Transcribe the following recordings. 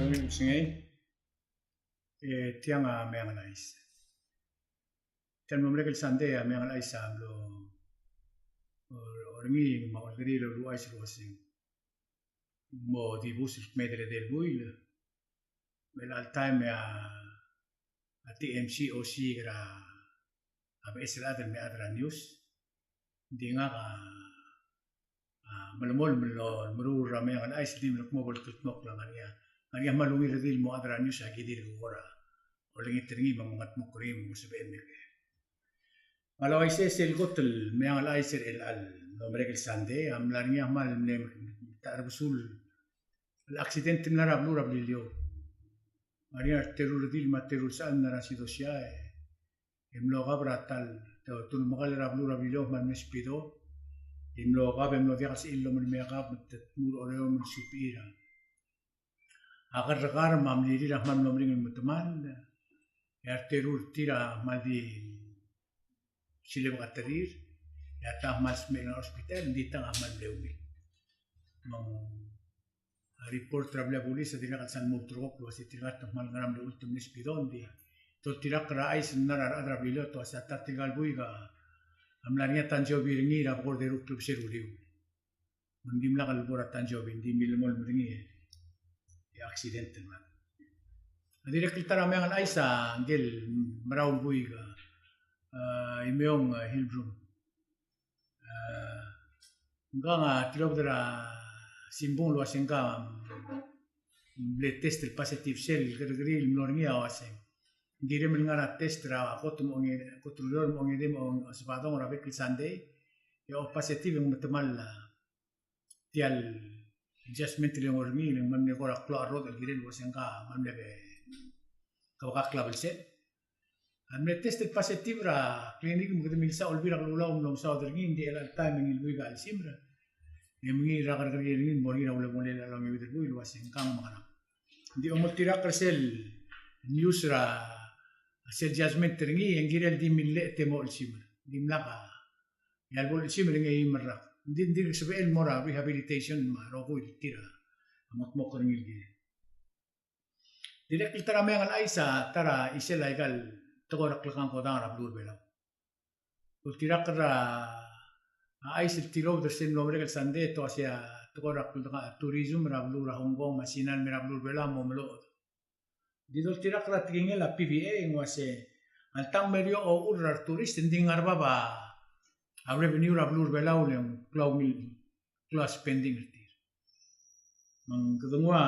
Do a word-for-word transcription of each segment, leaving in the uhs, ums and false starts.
Sengei, e tiang a Meang el Chais. Tiang mlo merek el Sunday a Meang el Chais a mlo, o, orrenges me a olkeriil el uluuchais el uaseng mo dibus el kmeed el edei el buil. Me a chelecha el taem e a, a T M C, O C, er a, a beches el chad el me chad er a news. Ng di ngak a, a, melemolem el meruul er a Meang el Chais, di merekmo bo el kldmokl a ngar er ngii a, ngar er ngii a kmal ungil redil el mo chad er a news a ki dirk kora olengit er ngii me ng mengetmokl er ngii me ng sebechel el mekngit. Me a le uaisei sel kot el Meang el Chais er chelecha el mlo merek el Sunday a mla er ngii a kmal mle ta er a besul el accident el mla er a beluu er a Beliliou. Ngar er ngii a reteru el redil me a teru el sechal el mla er a sidosia e, e mlo kab er a ta el, te, te ulemekall er a beluu er a Beliliou me a mle speedo. E mlo kab e mlo diak el sebechir el omelemekab me te tmuu er a Oreor me ng subechir a a kerrekar me a mlirir a kmal mlo meringel el metemall, e a reteru er tir a kmal di silebek a terir, e a ta a kmal smecher er a hospital, ng di tang a kmal mle ungil. Me ng a report er a blil a bulis a dirkak el sal mo ulterekokl el uasei tirka a kmal ngar er a mle ultem el speedo, ng di doltirakl er a chais el mla er a rechad er a Beliliou el uasei a ta er tirka el buik a mla er ngii a tansiobi er ngii er a bekord eru el klebesei er a uriul. Me ng dimlak el bo er a tansiobi, ng di milemolem er ngii e accident el mad. A dirrek el ta er a Meang el Chais a ngike el merau el buik a, a, Imeong, a, Hillbroom. A, ngkang a tilobed er a simbung el uaseng ngka a mle test el positive sel kerrekeriil el mlo er ngii a uaseng ng kirem el ngar er a test er a kot me a onge-, kot el ureor me a ongedei me a Sebadong er a bek el Sunday. E a positive e ng metemall a tia el judgment el ngii el ng mle kora klou a rrodech el kirel el uaseng ngka a mle kebekakl a blsel. A mle test el positive er a clinic me kede milsa Olbiil er a Kelulau el mlo mesaod er ngii, ng di chelecha el taem e ngii el buik a chelsimer. E me ngii er a kerrekeriil er ngii el mo er ngii er a ulemolel a longeuid el buil el uaseng ngkang me ngerang. Ng di omoltirakl er sel news er a sel judgment er ngii e ng kirel di millechetem a chelsimer. Dimlak a, e a lebo el chelsimer e ng eim el rak. Ng di, ng dirk sebechel el mo er a rehabilitation me a rokui el tir a mengetmokl er ngii el kirel. Dirrek el ta er a Meang el Chais a ta er a chisel aika el tekoi er a klekangkodang er a beluu er a Belau. Doltirakl er a chais el tilobed er sel mlo merek el Sunday, te uasei a tekoi er a klekangkodang, tourism er a beluu er a Hong Kong me a Sina el mei er a beluu er a Belau a mo meloched. Di doltirakl er a tekingel a P V A e ng uasei a ltang me er eou a ochur er a retourist e ng di ngar er a bab a revenue er a beluu er a Belau el ng klou a ungil, klou a spending er tir. Me ng kede nguu a,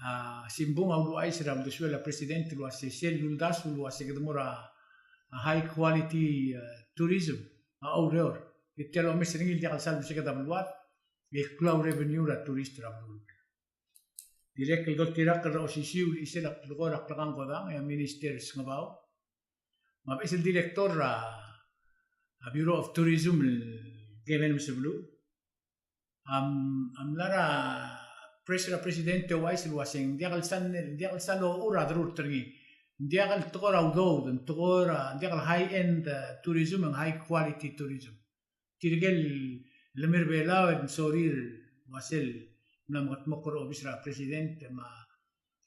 a simbung a uluuchais er a uldesuel a president el uasei sel uldasu el uasei kede mo er a, a high quality, e, tourism a oureor. E tia el omes er ngii el diak el sal meseked a beluad, e klou a revenue er a tourist er a beluu. Dirrek el doltirakl er a osisiu el chisel a tekoi er a klekangkodang, e a Minister Sengebau me a beches el director er a, a Bureau of Tourism el Kevin Mesebeluu a, a mla er a press er a president e ouchais el uaseng ng diak el sal, ng diak el sal ochur a derurt er ngii. Ng diak el tekoi er a udoud, ng tekoi er a, ng diak el high end, e, tourism, ng high quality tourism. Tirke el lemei er a Belau e ng sorir el uasei el mla mengetmokl er a obis er a president me a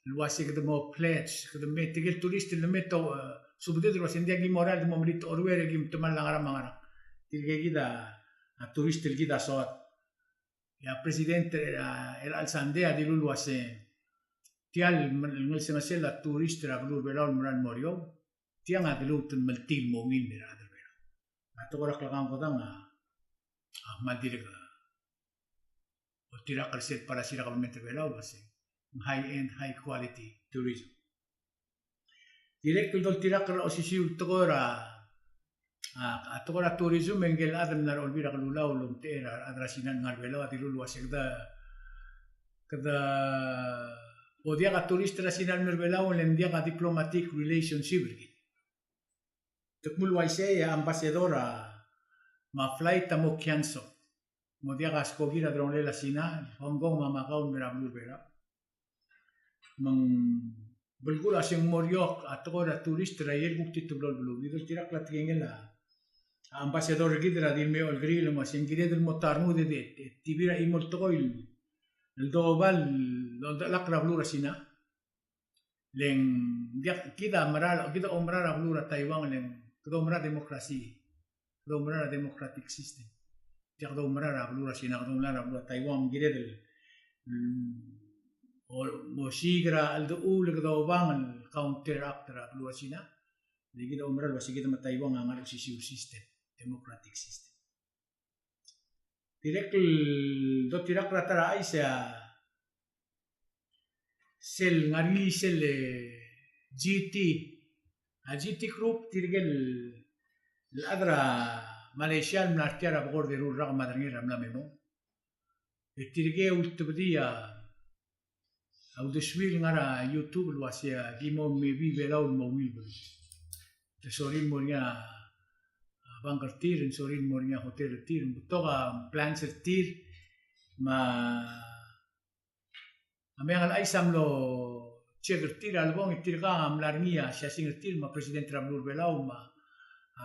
el uasei kede mo pledge, kede me, tirke el tourist el mei e te, e, subeded el uasei ng diak ki mo er a, di mo melilt a Oreor e ki metemall a ngerang me a ngerang. Tirke kid a, a tourist el kid a soad. E a president er a, er a chelecha el Sunday a dilu el uasei tia el ngelsengesel a tourist er a beluu er a Belau el mera el mo er eou, tiang a dilu el meltil mo ungil el mei er a rechad er a Belau. A tekoi er a klekangkodang a, a kmal dirk oltirakl er sel policy er a government er a Belau el uasei ng high end, high quality tourism. Dirrek el doltirakl er a osisiu el tekoi er a, a, a tekoi er a tourism, e ngike el chad el mla er a Olbiil er a Kelulau el omtechei er a rechad er a Sina el ngar er a Belau a dilu el uasei kede, kede bo diak a tourist er a Sina el mei er a Belau e le ng diak a diplomatic relationship er kid. Te kmo el uaisei e a ambassador a, me a flight a mo cancel. Mo diak a skoki er a delongelel a Sina, Hong Kong me a Macau el mei er a beluu er a Belau. Me ng belkul a se ng mo er eou a tekoi er a tourist er a ikel kuk titeblo el beluu. Di doltirakl a tekingel a ambassador er kid er a di le mei olkeriil el uasei ng kired el mo ta rengud e di, e, tibir a chimo el tekoi el el doba el oldechelakl er a beluu er a Sina. Le ng diak, kid a mera, kid a oumera er a beluu er a Taiwan, le ng kede oumera er a demokrasi, kede oumera er a democratic system. Diak kede oumera er a beluu er a Sina, kede oumera er a beluu er a Taiwan, kired el, mm, o, mo siik er a cheldechul e kede oba el counteract er a beluu er a Sina. Le kid a oumera el uase kid me a Taiwan a ngar er a osisiu el system, democratic system. Dirrek el doltirakl er a ta er a chais a sel ngar er ngii sel, e, G T. A G T group tirke el chad er a Malaysia el mla er tia er a bekord eru el rak me a derengel er a mla me mong. E tirke a ultebedii a a uldesuir el ngar er a YouTube el uasei a ki mo mebii Belau el mo ungil beluu. Te sorir el mo er ngii a, a, bank er tir, te sorir el mo er ngii a hotel er tir, ng betok a plans er tir, me a Meang el Chais a mlo check er tir a lebong e tirka a mla er ngii a siasing er tir me a president er a beluu er a Belau me a,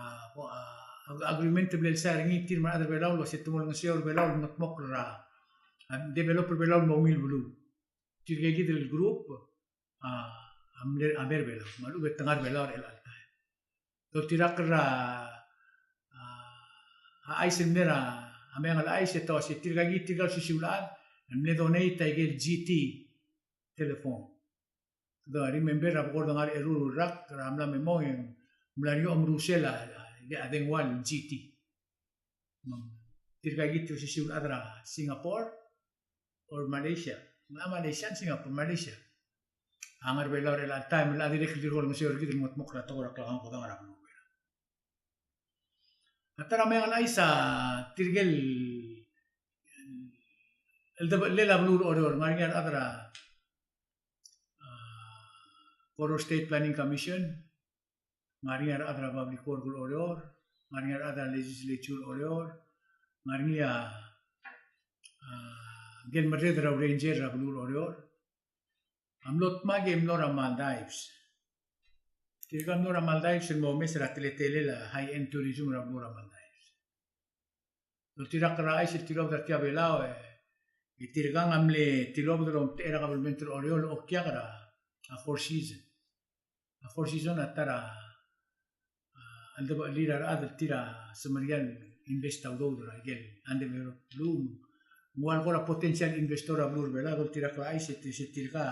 a, a, agreement el mle sign er ngii tir me a rechad er a Belau el uasei te mo olengeseu er a Belau el mengedmokl er a, a, develop er a Belau el mo ungil beluu. Tirke kid el group a, a mle, a mer Belau, me a lechub e te ngar er a Belau er chelecha el taem. Doltirakl er a, a, a chais el mle er a, a Meang el Chais e te uasei tirka kid, tirka el osisiu el chad el mle donate a ikel G T telephone. Kede remember a bekord ngar er a eru el rak er a mla me mong e ng mla er ngii a omerusel a, a, a dengua el G T. Tirka kid el osisiu el chad er a Singapore or Malaysia. Ng Malaysia, Singapore, Malaysia. A ngar er a Belau er chelecha el taem, el chad dirrek el dirk olengeseu er kid el mengedmokl er a tekoi er a klekangkodang er a beluu er a Belau. A ta er a Meang el Chais a tirke el, el debechellel a beluu er Oreor, ngar er ngii a rechad er a, a, Koror State Planning Commission, ngar er ngii a rechad er a Public Work er Oreor, ngar er ngii a rechad er a Legislature er Oreor, ngar er ngii a, a, ngike el merreder er a Ranger er a beluu er Oreor. A mlo dmak e mlo er a Maldives. Tirka a mlo er a Maldives el mo omes er a teletelel a high-end tourism er a beluu er a Maldives. Doltirakl er a chais el tilobed er tia Belau, e, e tirka a mle tilobed el omtechei er a kabelment er Oreor el okiak er a, a, Four Season. A Four Season a ta er a, a, cheldebechel er a rechad el tir a semeriar el invest a udoud er a ikel undeveloped beluu. Ng ua el kora potential investor er a beluu er a Belau, doltirakl er a chais e tirka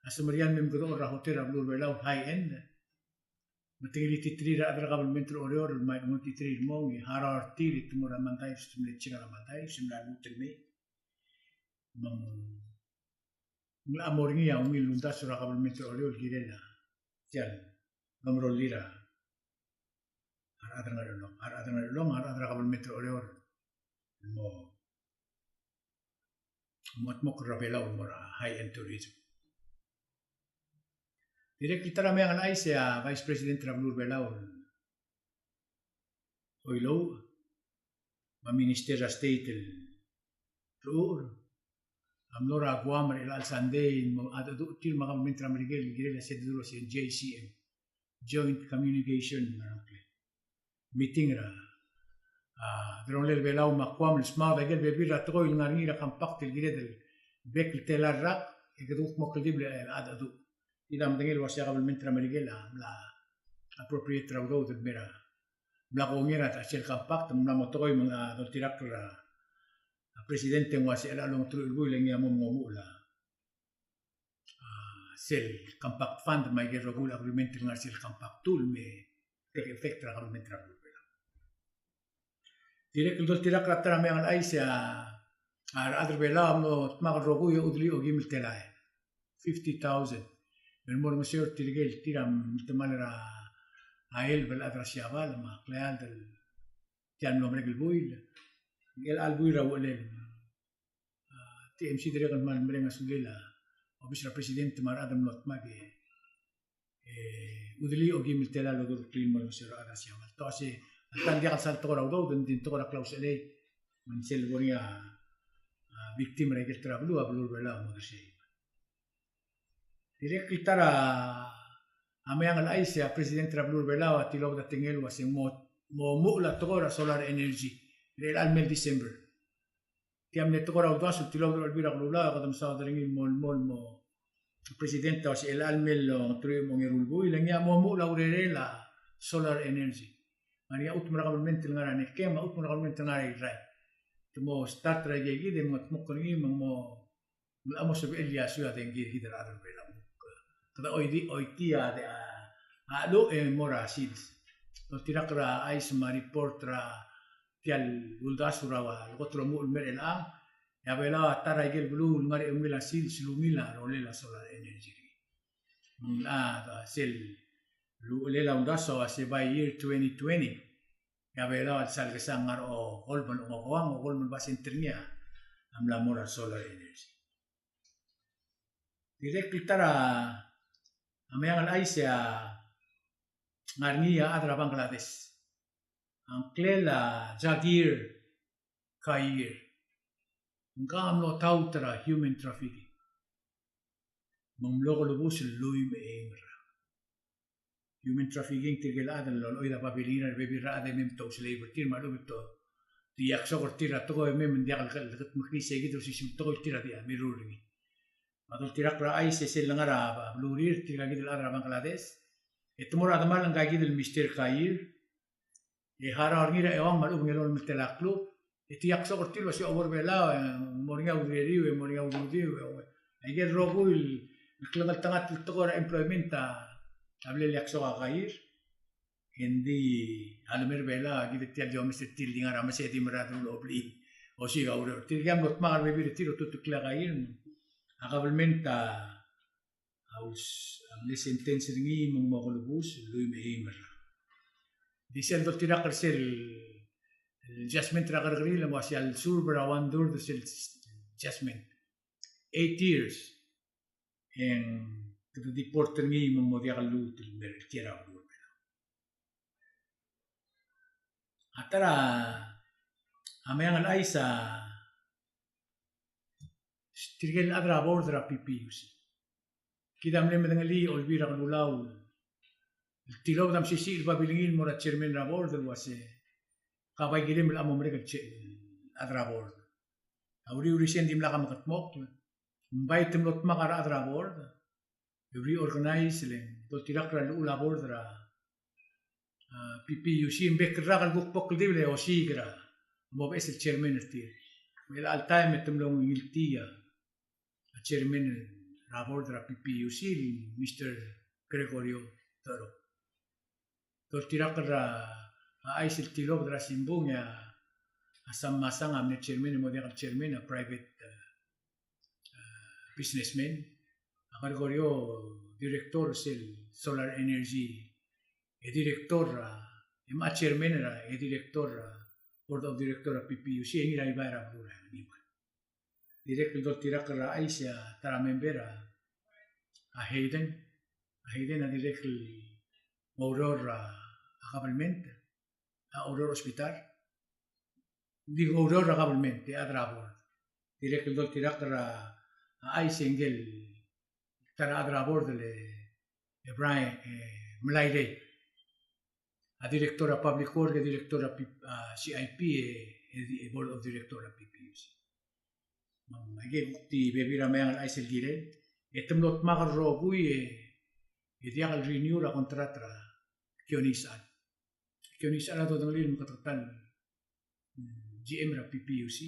a semeriar el me mekedechor er a hotel er a beluu er a Belau high end. Me te ngiltiterir a rechad er a kabelment er Oreor el mei, ngiltiterir el mong e harau er tir e te mo er a Maldives, te mle ching er a Maldives, e mla lmuut el mei. Me ng mla mo er ngii a ungil el uldasu er a kabelment er Oreor el kirel a tia el domerollir a rechad er a Ngerchelong, a rechad er a Ngerchelong, a rechad er a kabelment er Oreor el mo mo dmokl er a Belau el mo er a high-end tourism. Dirrek el ta er a Meang el Chais e a Vice President er a beluu er a Belau el Oilouch, me a Minister er a State el Rechucher, a mlo er a Guam er chelecha el Sunday, me a cheldecheduch er tir me a kabelment er a Merikel el kirel a sel dulu el uasei J C M, Joint Communication, me a meeting er a, a, delongelel a Belau me a Guam el smaod a ikel bebil er a tekoi el ngar er ngii er a compact el kired el bek el tela el rak, e kede kuk mo kldibel el cheldecheduch. Kid a medengei el uasei a kabelment er a Merikel a mla appropriate er a udoud el mei er a, mla kongei er a ta sel compact, mla mo tekoi me ng, a, doltirakl er a, a, President e ng uasei chelecha el ongeteruich el buil e ngii a mo mengomuchel a a, sel compact fund me a ikel rokui el agreement el ngar er sel compact two el me take effect er a kabelment er a beluu er a Belau. Dirrek el doltirakl er a ta er a Meang el Chais e a, a rechad er a Belau a mlo dmak el rokui e chudelii a okeim el telael, fifty thousand, el mo olengeseu er tirke el tir a mtemall er a, a elb el chad er a Siabal me a kleald el tia el mlo merek el buil, el chelecha el buil er a uchelel. A, T M C dirrek el kmal mereng a sulel a obis er a President me a rechad el mlo dmak e, e, chudelii a okeim el telael el odureklii el mo olengeseu er a rechad er a Siabal. Te uasei, alta ng diak el sal tekoi er a udoud, ng di tekoi er a klausechelei, me ng sel bo er ngii a, a, victim er a ikel ta er a beluu, a beluu er a Belau a mo dersii. Dirrek el ta er a, a Meang el Chais e a President er a beluu er a Belau a tilobed a tekingel el uasei ng mo, mo omuchel a tekoi er a solar energy er chelecha el mei el December. Tia mle tekoi er a uldasu el tilobed er a Olbiil er a Kelulau, e kede mesaod er ngii el mo, mo, mo President a uase chelecha el mei el ongeteruich me a ongeru el buil, e ngii a mo omuchel a urerel a solar energy. Me ng ngar er ngii a chutem er a kabelment el ngar er a NECEC, me a chutem er a kabelment el ngar er a Irrai. Te mo start er a ikakid e mengetmokl er ngii me ng mo, ng mo sebechel el iasui a dengki er kid el chad er a Belau. Kede choitii, choitii a, a, a cheluch e mo er a sils. Doltirakl er a chais me a report er a tia el uldasu er a ua el kot el omuchel el mei er chelechang, e a Belau a ta er a ikel beluu el ngar er a eungel a sils el ungil a rolel a solar energy. Me ng, a, sel uchelel a uldasu a uase by year twenty twenty, e a Belau a lsal kesang ngar er a okolem el, okolem el percent er ngii a mla mo er a solar energy. Dirrek el ta er a meang el chais e a ngar er ngii a chad er a Bangladesh. A ngklel a Jagir Khair. Ngka a mlo taut er a human trafficking. Me ng mlo kelebus el lluich me a eim el rak. Human trafficking, tirke el chad el olechoid a babilngir a rebebil er a chad e mei me te ouslave er tir me a lechub e te, te iaksok er tir a tekoi e mei me ng diak el, el kedmeklii se kid el osisiu el tekoi el tir a diak, mirruul er ngii. Me a doltirakl er a chais e sel lengar er a belurir tirka kid el chad er a Bangladesh, e te mo er a demal ngka kid el Mister Khair, e harau er ngii er a eua me a lechub e ng elolem el tela kluk, e te iaksok er tir el uase a Belau e ng mo er ngii a ureriu, e mo er ngii a ududiu, e, e aike el rokui el klengeltengat el tekoi er a employment a, a mle iaksok a Khair. Engdi a lemei er a Belau a kid tia el di omes er tir el di ngar er a mesei e di mera el dulu el oblii. Osiik a ureor. Tirke a mlo dmak a rebebil er tir e otuteklii a Khair. A kabelment a a us-, a mle sentence er ngii me ng mo kelebus el lluich me a eim el rak. Di sel doltirakl er sel judgment er a kerrekeriil e ng uaisei a lsekum er a one third er sel judgment, eight years, e ng kede deport er ngii me ng mo diak el lmuut el mei er a, kiei er a beluu er a Belau. A ta er a meang el chais a tirke el chad er a board er a PPUC. Kid a mle medengelii a Olbiil er a Kelulau el tilobed a mesisiich el babilngir el mo er a chairman er a board el uase ka bai kirem el mo merek el che-, el chad er a board. A uriul er isei e ng dimlak a mekedmokl. Ng bai te mlo dmak a rechad er a board e reorganize le ng doltirakl er a llechul a board er a, a, PPUC, ng bek el rak el kuk bo kldibel e osiik er a mo beches el chairman er tir. Me chelecha el taem e te mlo ngiltii a chairman er a board er a PPUC el Mister Gregorio Toro. Doltirakl er a, a chais el tilobed er a simbung e a, a Sam Masang a mle chairman e mo diak el chairman, a private, a, a, businessman. A Gregorio director er sel solar energy, e director er a, e me a chairman er a, e director er a board of director er a PPUC, e ngii er a Ibai er a beluu er a Ngiwal. Dirrek el doltirakl er a chais e a ta er a member a, a Hayden. A Hayden a dirrek el oureor er a, a kabelment, a oureor er a hospital. Di oureor er a kabelment, e chad er a board. Dirrek el doltirakl er a, a chais e ngike el ta er a chad er a board el, e Brian, e Melairei. A director er a public work, e director er a P-, a, CIP, e, e di-, e board of director er a PPUC. Me ng, aike kuk di bebil er a meang el chais el kirel. E te mlo dmak el rokui, e, e diak el renew er a contract er a Kione Isechal. Kione Isechal a dodengelii el meketeketang GM er a PPUC,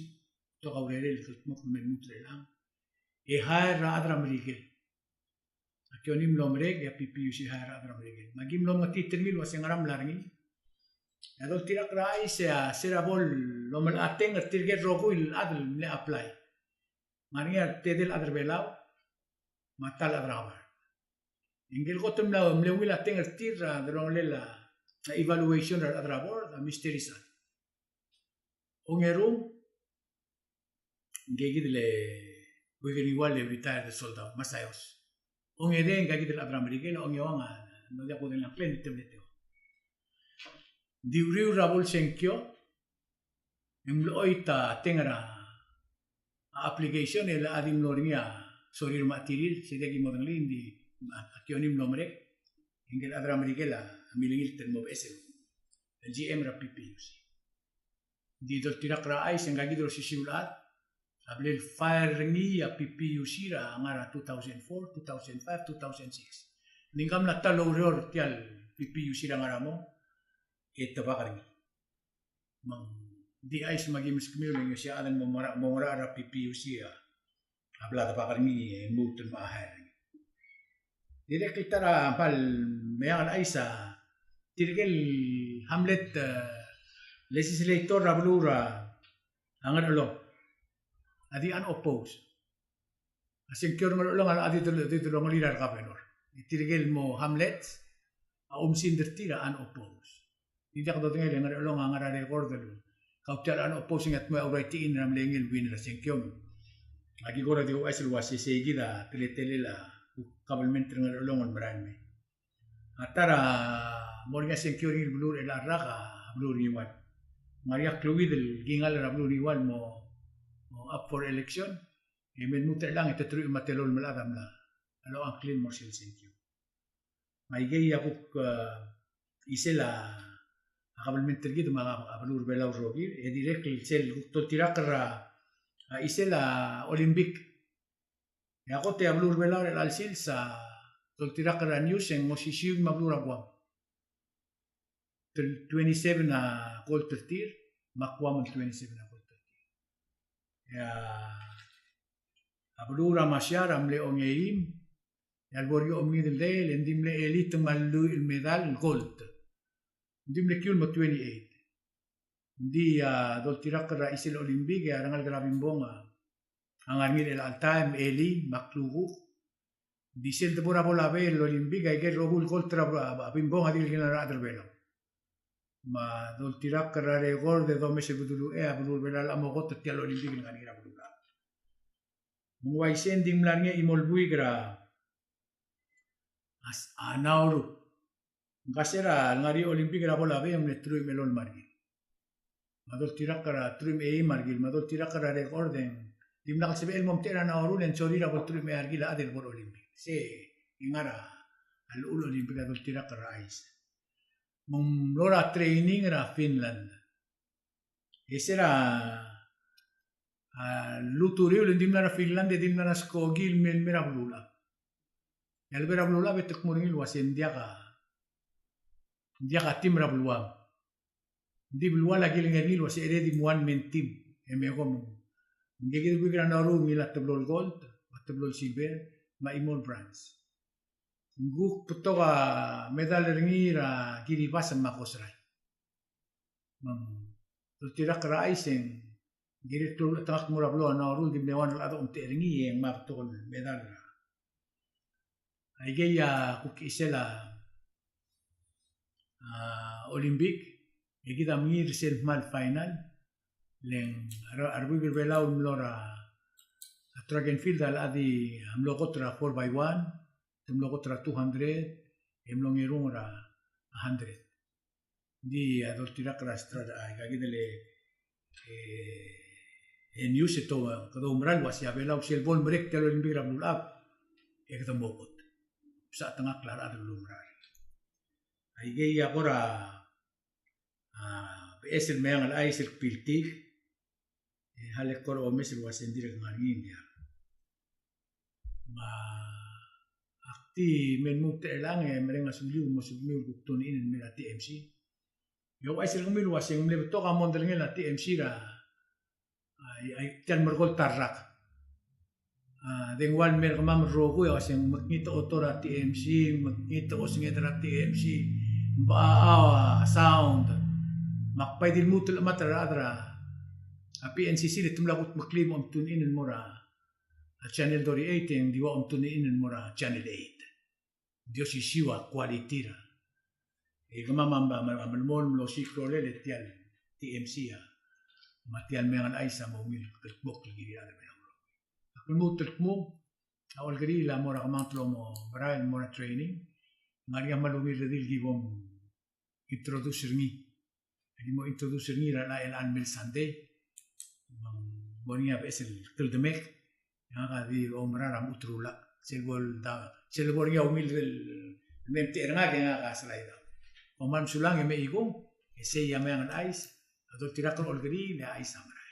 betok a urerel el kldmokl el me lmuut er chelechang. E hire er a chad er a Merikel. A Kione a mlo merek, e a PPUC a hire er a chad er a Merikel. Me aki mlo mengetiit er ngii el uase ngera mla er ngii. E a doltirakl er a chais e a se er a bo lomelateng er tirke el rokui el chad el mle apply. Ng ngar er ngii a tedei el chad er a Belau, me a ta el chad er a Ngebard. E ngike el kot el mla, mle ungil a teng er tir er a delongelel a evaluation er a rechad er a board, a Mister Isechal. Ongerung, ngike kid el buik er a Ngiwal el retired el soldau, Masayos. Ongedei ngika kid el chad er a Merikel, ongeuang a, ng diak kudengei a ngklel, ng di te mle teuang. Di uriul er a bo el sengkio, e ng mlo choit a teng er a application, e le a di mlo er ngii a sorir me a tirir, se diak ki modengelii, ng di a, a Kione a mlo merek, e ngike el chad er a Merikel a milengilt el mo beches el GM er a PPUC. Ng di doltirakl er a chais e ngika kid el osisiu el chad, a blal file er ngii a PPUC er a ngar er a two thousand four, two thousand five, two thousand six. Ng di ng mla ta el oureor er tia el PPUC er a ngar er a mong, e te bak er ngii. Me ng di chais me aki meskemiu el uasei a chad el mo ngar er a, mo ngar er a PPUC a, a bla de bak er ngii e lmuut el mo hire er ngii. Dirrek el ta er a kmal meang el chais a tirke el hamlet, e, legislator er a beluu er a Ngerchelong a di unopposed. A sengkio er a Ngerchelong a di, di, di delongelir a re governor. E tirke el mo hamlet a oumesingd er tir a unopposed. Ng diak dodengei el Ngerchelong a ngar er a record el kau tia el unopposed e ng mo ourai tia el mle ngii el winner er a sengkio. Aki kora di ouchais el uasei sei kid a teletelel a government er a Ngerchelong el merael mei. A ta er a mo er ngii a sengkio er ngii el beluu er chelecha el rak a beluu er a Ngiwal. Ng ngar er ngii a kleuid el kingall er a beluu er a Ngiwal el mo, mo up for election. E me lmuut er chelechang e te truich me a telolem el chad a mla, a locha ngklir el mo er sel sengkio. Me aikei a kuk, e, chisel a, a kabelment er kid me a, a beluu er a Belau el rokir, e dirrek el sel kuk doltirakl er a, a chisel a Olympic. E a kot e a beluu er a Belau er chelecha el sils a doltirakl er a news e ng osisiu me a beluu er a Guam. Tel-, twenty-seven a gold er tir, me a Guam el twenty-seven a gold er tir. E a, a beluu er a Masiar a mle ongeim, e a lebo er ngii a omengid el dei, e le ng di mle elite me a lluich el medal el gold. Ng di mle kiu el mo twenty-eight. Ng di a doltirakl er a chisel Olympic, e a rengalek er a Bimbong a, a ngar er ngii er chelecha el taem, elii, me a klukuk. Ng di sel debo er a bo el obei el Olympic, aike el rokui el gold er a, a, a Bimbong a di el kingall er a rechad er a Belau. Me a doltirakl er a record e domes el bedul uchei, a beluu er a Belau a mo kot er tia el Olympic el ngar er ngii er a beluu er a. Me ng uaisei e ng di ng mla er ngii a chimo el buik er a, a s-, a Nauru. Ng ka se er a lengar er ngii a Olympic er a bo el obei e ng mle truich me a elolem a rekil. Me a doltirakl er a truich me a eim a rekil, me a doltirakl er a record e ng dimlak el sebechel el mo omtechei er a Nauru le ng sorir a bo el truich me a eai a rekil a chad el bo er a Olympic. Se e ngar er a llechul Olympic a doltirakl er a chais. Me ng mlo er a training er a Finland. E se er a, a, lluut er eou e le ng di mla er a Finland e di mla er a skoki el mei, mei er a beluulechad. E a lebo er a beluulechad e te kmo er ngii el uasei ng diak a, ng diak a team er a beluam. Ng di belual a kilengei er ngii el uasei e di mo one man team. E me kom, ng kid el buik er a Nauru ngii a teblo el gold, me a teblo el silver, me a chimo el bronze. Ng kuk betok a medal er ngii er a Kiribati me a Kosrae. Me ng doltirakl er a chais e ng kirel el klou el chetengakl el mo er a beluu er a Nauru, di mle one el chad a omtechei er ngii e ng mla betok el medal er a. Aikei a kuk chisel a, a, Olympic, e kid a mengiil er sel kmal final, le ng a re-, a rebuik er a Belau el mlo er a, a track and field a locha di a mlo kot er a four by one, te mlo kot er a two hundred, e mlo ngerung er a hundred. Ng di a doltirakl er a strada, a, aika kid el, e, e news e te, kede oumera el uasei a Belau sel bo lemerek tia el Olympic er a beluulechad, e kede mo kot. Msa chetengakl a rechad el oumera. Aikei a kora, a, beches el meang el chais el kbiltik, e, a le kora omes el uasei ng dirk ngar er ngii a. Me ak di me lmuut er chelechang e mereng a suliu el mo submiu el kuk tune in el mei er a TMC. E ouchais er kemiu el uasei ng mle betok a mondai er ngii er a TMC er a, a, a, tia el merekong el ta el rak. A, dengua el mer kemam el rokui, a, uasei ng mekngit a oto er a TMC, mekngit a osenged er a TMC, ng bechachau a sound. Me ak bai di lmuut el chemat er a rechad er a, a, PNCC le te mla kudmeklii me omtune in el mo er a, a, channel thirty-eight, e ng di ua omtune in el mo er a channel eight. Ng di osisiu a quality er a. E kemam a, a, a, a melemolem el osiik a rolel e tia el TMC a. Me tia el meang el chais a mo ungil el kldmokl el kirir a rechad er a Belau. Ak lmuut el kmo, a Olkeriil a mo er a kemanget el mo merael el mo er a training. Ng ngar er ngii a kmal ungil redil el ki bo m introduce er ngii. Aki mo introduce er ngii er a chelecha el mei el Sunday. Me ng mo er ngii a beches el kldmek. E ngak a di oumera er a mechut el rulech. Sel bo el da, sel bo er ngii a ungil el mei omtechei er ngak e ngak a slide out. Kom kmal mesulang e mechikung, e sei a Meang el Chais, a doltirakl er a Olkeriil, e a chais a merael.